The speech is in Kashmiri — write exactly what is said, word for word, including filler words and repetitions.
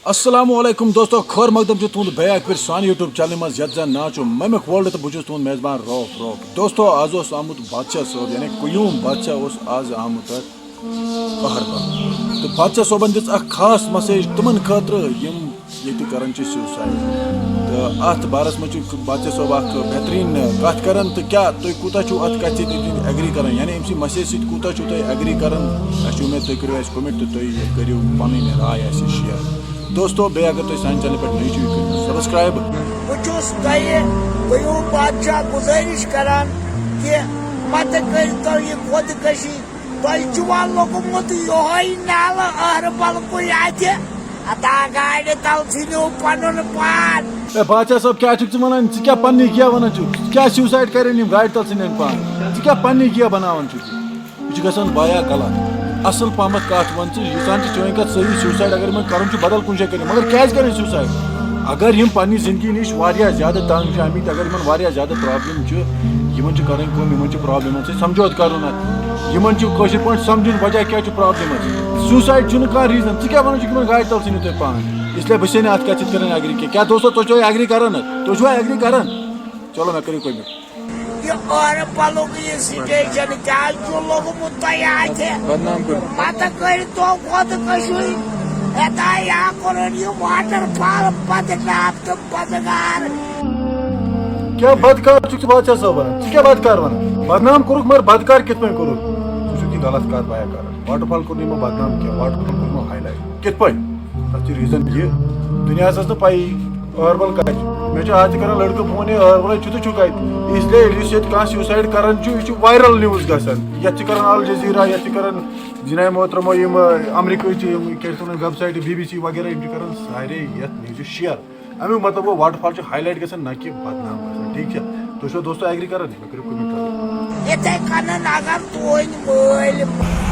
السلام علیکم دوستو، خیر مقدم چھُ تُہُنٛد بیٚیہِ اکہِ پھِرِ سانہِ YouTube چینلہِ منٛز یتھ زن ناو چھُ ممک ورلڈ تہٕ بہٕ چھُس تُہُنٛد میزبان روف روف۔ دوستو، از اوس آمُت بادشاہ صٲب، یعنی قیوم بادشاہ اوس از آمُت اتھ اہربل۔ تہٕ بادشاہ صٲبن دِژ اکھ خاص message تِمن خٲطرٕ یِم ییٚتہِ کران چھِ suicide۔ تہٕ اتھ بارس منٛز چھُ بادشاہ صٲب اکھ بہترین کتھ کران۔ تہٕ کیٛاہ تُہۍ کوٗتاہ چھِو اتھ کتھِ سۭتۍ agree کران، یعنی أمۍ سٕنٛدِ message سۭتۍ کوٗتاہ چھِو تُہۍ agree کران؟ اسہِ چھِ اُمید تُہۍ کٔرِو اسہِ comment تہٕ تُہۍ کٔرِو پنٕنۍ راے اسہِ share۔ دوستو، بیٚیہِ اگر تُہۍ سانہِ channel پٮ۪ٹھ نٔوۍ چھِو، یہِ کٔرِو subscribe۔ بہٕ چھُس تۄہہِ قیوم بادشاہ گُزٲرِش کران کہِ متہٕ کٔرۍتو یہِ خودکشی۔ تۄہہِ چھُوا لوٚگمُت یِہوٚے نالہٕ اہربل کُے اَتھِ؟ ادا گاڑِ تل ژھٕنِو پنُن پان۔ اے بادشاہ صٲب، کیٛاہ چھُکھ ژٕ وَنان؟ ژٕ کیٛاہ پننی گیہ وَنان چھُکھ؟ ژٕ کیٛاہ suicide کَرن یِم گاڑِ تل ژھٕنن پان؟ ژٕ کیٛاہ پننی گیہ بناوان چھُکھ؟ یہِ چھُ گژھان واریاہ غلط۔ اصل پہمتھ کَتھ وَن ژٕ، ییٖژہن چھِ چٲنۍ کَتھ صحیح، suicide اگر یِمن کَرُن چھُ، بدل کُنہِ جایہِ کٔرِو، مگر کیٛازِ کَرن suicide؟ اگر یِم پننہِ زندگی نِش واریاہ زیادٕ تنگ چھِ آمٕتۍ، اگر یِمن واریاہ زیادٕ problem چھِ، یِمن چھِ کَرٕنۍ کٲم، یِمن چھِ problemن سۭتۍ سمجھوتہٕ کَرُن۔ اَتھ یِمن چھُ کٲشِر پٲٹھۍ سمجھُن وجہ کیٛاہ چھُ problemس۔ Suicide چھُنہٕ کانٛہہ reason۔ ژٕ کیٛاہ وَنان چھُکھ یِمن گاڑِ تل ژھٕنِو تُہۍ پان؟ اس لیے بہٕ چھُسے نہٕ اَتھ کَتھِ سۭتۍ کَران agree کینٛہہ۔ کیٛاہ دوستو، تُہۍ چھِوا agree کَران؟ تُہۍ چھِوا agree کَران؟ چلو، مےٚ کٔرِو comment۔ یہِ اہربلُک یہِ station کیٛازِ چھُ لوٚگمُت تۄہہِ اَتھِ؟ بدنام کوٚرمُت۔ متہٕ کٔرۍتو خودکشی۔ ہتا یا کوٚرُن یہِ waterfall بدنام تہٕ بدگار۔ کیٛاہ بدکار چھُکھ ژٕ بادشاہ صٲب وَنان؟ ژٕ کیٛاہ بدکار وَنان؟ بدنام کوٚرُکھ، مگر بدکار کِتھ پٲٹھۍ کوٚرُکھ؟ ژٕ چھُکھ یہِ غلط کَتھ بیان کَران۔ Waterfall کوٚر نہٕ یِمو بدنام کینٛہہ، waterfall کوٚر یِمو highlight۔ کِتھ پٲٹھۍ؟ تَتھ چھِ reason یہِ، دُنیاہَس ٲس نہٕ پَیی اہربل کَتہِ چھُ۔ مےٚ چھِ آز تہِ کَران لٔڑکہٕ phone، "ہے، اہربلَے چھُ تہٕ چھُ کَتہِ؟" اس لیے یُس ییٚتہِ کانٛہہ suicide کَران چھُ، یہِ چھُ viral news گژھان۔ یَتھ چھِ کَران الجزیرہ، یَتھ چھِ کَران جناب محترمہ یِم، اَ، امریکہٕچ یِم کیٛاہ چھِ وَنان، website BBC وغیرہ، یِم چھِ کَران سارے یَتھ newsہِ share۔ اَمیُک مطلب گوٚو waterfall چھُ highlight گژھان، نہ کہِ بدنام گژھان۔ ٹھیٖک چھا؟ تُہۍ چھِوا دوستو agree کَران؟ مےٚ کٔرِو comment۔ یِتھَے کٔنۍ اگر تُہٕنٛدۍ مٲلۍ